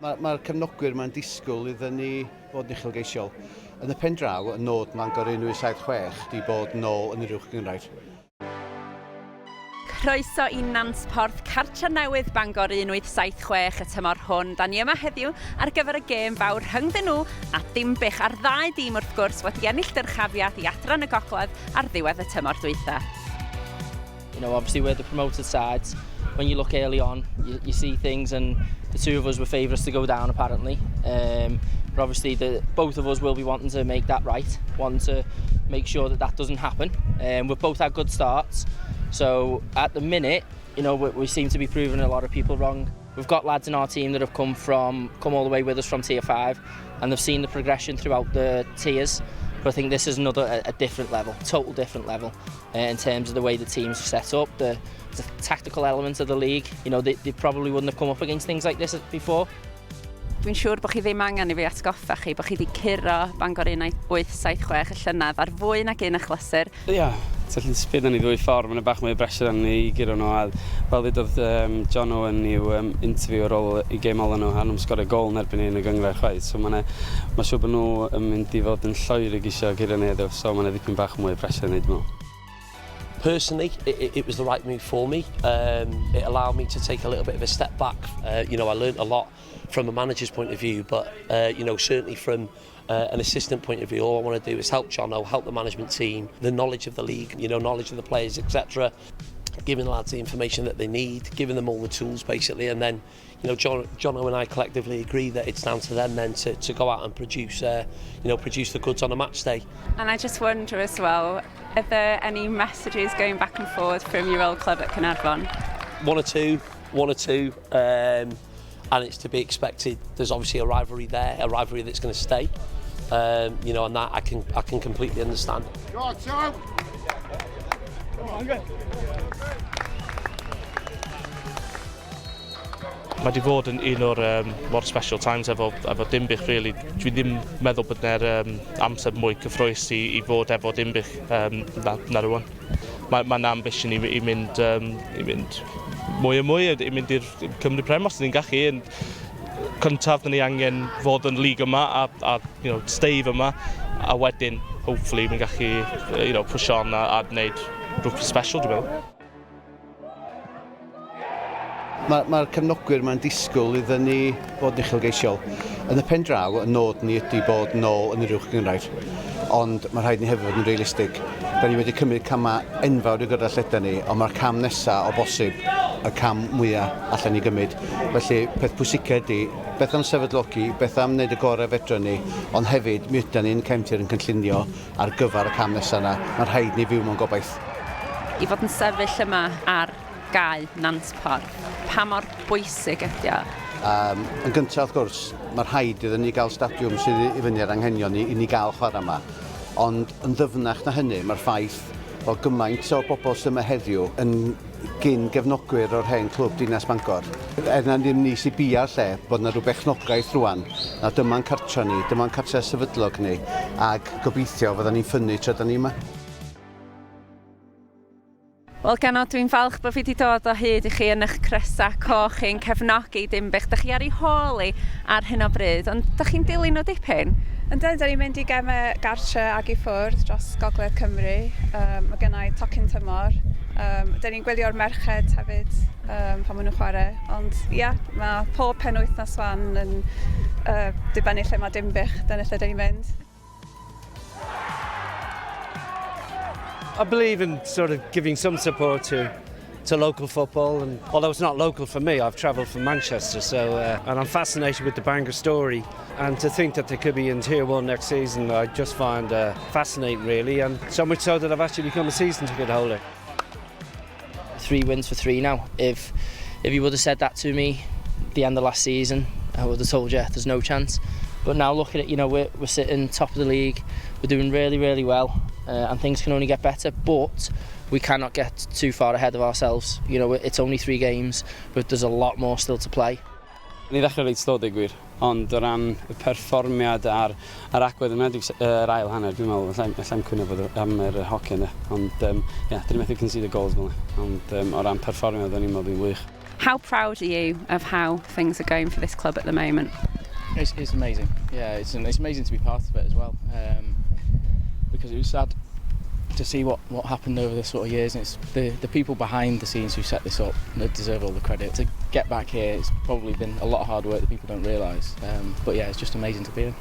Mae'r ma cefnogwyr ma'n disgwyl iddyn ni fod yn uchelgeisiol. Yn y pen draw, y nod Mangor 1876 di bod nôl yn yr uwch gynghrair. Croeso i Nantporth, cartre newydd Bangor 1876 y tymor hwn. Da ni yma heddiw ar gyfer y gêm fawr rhyngddyn nhw a Dinbych, a'r ddau dîm wrth gwrs wedi ennill dyrchafiad i Adran y Gogledd ar ddiwedd y tymor dwytha. You know, obviously we're the promoted sides. When you look early on, you, you see things, and the two of us were favourites to go down apparently. Um, but obviously, the, both of us will be wanting to make that right, wanting to make sure that that doesn't happen. Um, we've both had good starts, so at the minute, you know, we, we seem to be proving a lot of people wrong. We've got lads in our team that have come from come all the way with us from tier 5 and they've seen the progression throughout the tiers. But I think this is another a, a different level, total different level uh, in terms of the way the teams are set up, the, the tactical element of the league. You know, they, they probably wouldn't have come up against things like this before. Dwi'n siŵr bod chi ddim angen i fi atgoffa chi bod chi wedi curo Bangor 1876 y llynedd ar fwy nag un achlysur. Ia, yeah, ti'n sbyd ni ddwy ffordd, mae'n bach mwy o bressure arni i guro nhw. A fel ddudodd um, John Owen i'w um, interview ar ôl i gêm ola nhw, a nhw'n sgorio gol yn erbyn ni yn y gynghrair chwaith. So mae'n ma siŵr bod nhw yn mynd i fod yn lloerig eisiau curo ni heddiw, so mae'n ddipyn bach mwy o bressure ni, dwi'n meddwl. Personally, it, it was the right move for me. Um, it allowed me to take a little bit of a step back. Uh, you know, I learned a lot from a manager's point of view, but uh, you know, certainly from uh, an assistant point of view, all I want to do is help Jono, help the management team, the knowledge of the league, you know, knowledge of the players, etc. Giving the lads the information that they need, giving them all the tools basically, and then, you know, John, Jono and I collectively agree that it's down to them then to, to go out and produce, uh, you know, produce the goods on a match day. And I just wonder as well, are there any messages going back and forth from your old club at Caernarfon? One or two, one or two, um, and it's to be expected. There's obviously a rivalry there, a rivalry that's going to stay. Um, you know, and that I can I can completely understand. Go on, Tom! Come on, go. Mae wedi fod yn un o'r um, mor special times efo, efo Dinbych, really. Dwi ddim meddwl bod yna'r um, amser mwy cyffrous i, i fod efo Dinbych um, na, na rwan. Mae ma ambition i, i, mynd, um, i mynd mwy a mwy, i mynd i'r Cymru Prem os ni'n gallu. And cyntaf, dyn ni angen fod yn league yma a, a you know, stay yma, a wedyn, hopefully, mi'n gallu you know, push on a, a gwneud rhywbeth special, dwi'n meddwl. Mae'r ma cefnogwyr ma'n disgwyl iddyn ni fod yn uchelgeisiol. Yn y pen draw, y nod ni ydy bod nôl yn yr uwch gynghrair. Ond mae rhaid ni hefyd fod yn realistig. Da ni wedi cymryd camau enfawr i gyrraedd lle ni, ond mae'r cam nesaf o bosib y cam mwyaf allan ni gymryd. Felly, peth pwysica ydy, beth am sefydlogi, beth am wneud y gorau fedra ni, ond hefyd mi ydy ni'n cefndir yn cynllunio ar gyfer y cam nesaf yna. Mae'n rhaid ni fyw mewn gobaith. I fod yn sefyll yma ar gae Nantporth, pa mor bwysig ydy o? Um, yn gyntaf, wrth gwrs, mae rhaid iddyn ni gael stadiwm sydd i fyny ar anghenion ni i ni gael chwarae yma. Ond yn ddyfnach na hynny, mae'r ffaith bod gymaint o bobl sydd yma heddiw yn gyn gefnogwyr o'r hen clwb Dinas Bangor. Er na ddim ni sy'n bia'r lle, bod yna rhyw bechnogaeth rwan, na dyma'n cartra ni, dyma'n cartra sefydlog ni, ac gobeithio fydda ni'n ffynnu tra da ni yma. Wel, Gano, dwi'n falch bod fi wedi dod o hyd i chi yn eich crysau coch chi'n cefnogi Dinbych. Da chi ar ei hôl i ar hyn o bryd, ond da chi'n dilyn o dipyn? Yndyn, da ni'n mynd i gemau gartre ag i ffwrdd dros Gogledd Cymru. Um, mae gennau tocyn tymor. Um, da ni'n gwylio'r merched hefyd um, pan maen nhw'n chwarae. Ond ie, yeah, mae pob penwythnos wan yn uh, dibynnu lle mae Dinbych, dyna lle da ni'n mynd. I believe in sort of giving some support to to local football and although it's not local for me I've travelled from Manchester so uh, and I'm fascinated with the Bangor story and to think that they could be in tier 1 next season I just find uh, fascinating really and so much so that I've actually become a season ticket holder. Three wins for three now. If if you would have said that to me the end of last season, I would have told you there's no chance. But now look at it, you know, we're, we're sitting top of the league, we're doing really, really well, uh, and things can only get better. But we cannot get too far ahead of ourselves. You know, it's only three games, but there's a lot more still to play. Ni ddechrau reit slow, deud gwir, ond o ran y perfformiad a'r, a'r agwedd yna, yr ail hanner, dwi'n meddwl, allai'm, allai'm cwyno bod am yr hoci yna. Ond, um, ie, yeah, dyn ni methu concede goals fel yna. Ond um, o ran perfformiad, o'n i'n meddwl dwi'n wych. How proud are you of how things are going for this club at the moment? It's amazing. Yeah, it's amazing to be part of it as well. Because it was sad to see what happened over the sort of years, and it's the people behind the scenes who set this up that deserve all the credit. To get back here, it's probably been a lot of hard work that people don't realise. But yeah, it's just amazing to be here.